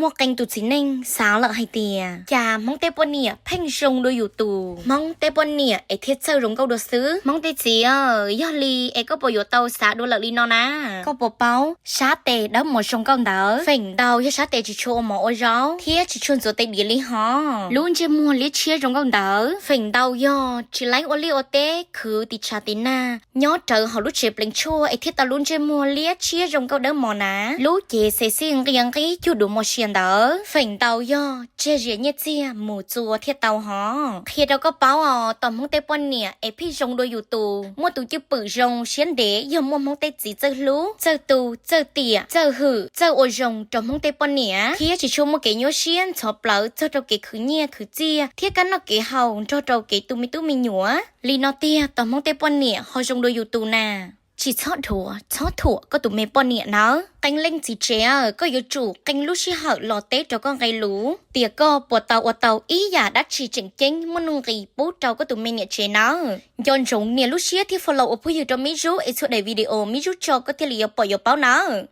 Muaj qee tus txiv neej xav lawm hais tias cas Hmoob tej poj niam pheej zoo dua yus tus, Hmoob tej poj niam es thiaj txawj zoo nkauj dua xwb. Hmoob tej txiv, yog li es koj puas yuav tau xav dua lawm li no na? Koj puas paub sab tes dawb mos zoo nkauj ntawd feem ntau yog sab tes tsis tshua ua mov ua zaub thiab tsis tshua ntxuav tes diav li hos. Lub ntsej muag liab tshiab zoo nkauj ntawd feem ntau yog tsis laib ua liaj ua teb khwv tiv tshav tiv nag, nyob rawv hauv lub tsev pleev tshuaj es thiaj tau lub ntsej muag liab tshiab zoo nkauj dawb mos na. Lub cev xes xij nqia nqib cuag duav mos sia ntawd feem ntau yog tseg zias nyiaj txiag mus txua thiaj tau hos. Qhia rau koj paub os, tos Hmoob tej poj niam es pheej zoo dua yus tus, muaj tus cwj pwm zoo siab ntev yog muaj Hmoob tej txiv txawj hlub, txawj tu, txawj tiam, txawj hwm, txawj ua zoo rau Hmoob tej poj niam thiab tsis tshua muaj kev nyuaj siab ntxhov plawv txog rau kev khwv nyiaj khwv txiaj thiab kab noj kev haus nrog rau kev tu me tub me nyuam. Li no tiag tos Hmoob tej poj niam ho zoo dua yus tus na. Tsis txhob dhuav txhob thuam koj tus me poj niam nawb. Qee leej txiv tsev, koj yuav tsum qee lub sij hawm los teb rau koj nqe lus tias koj puas tau ua tau ib yam dab tsi tseem ceeb muaj nuj nqis pub rau koj tus me niam tsev nawb. Nco ntsoov nias lub siab thiab follow ua phooj ywg rau Mib Zub es txhua daim video Mib Zub tso koj thiaj li yuav pom yuav paub nawb.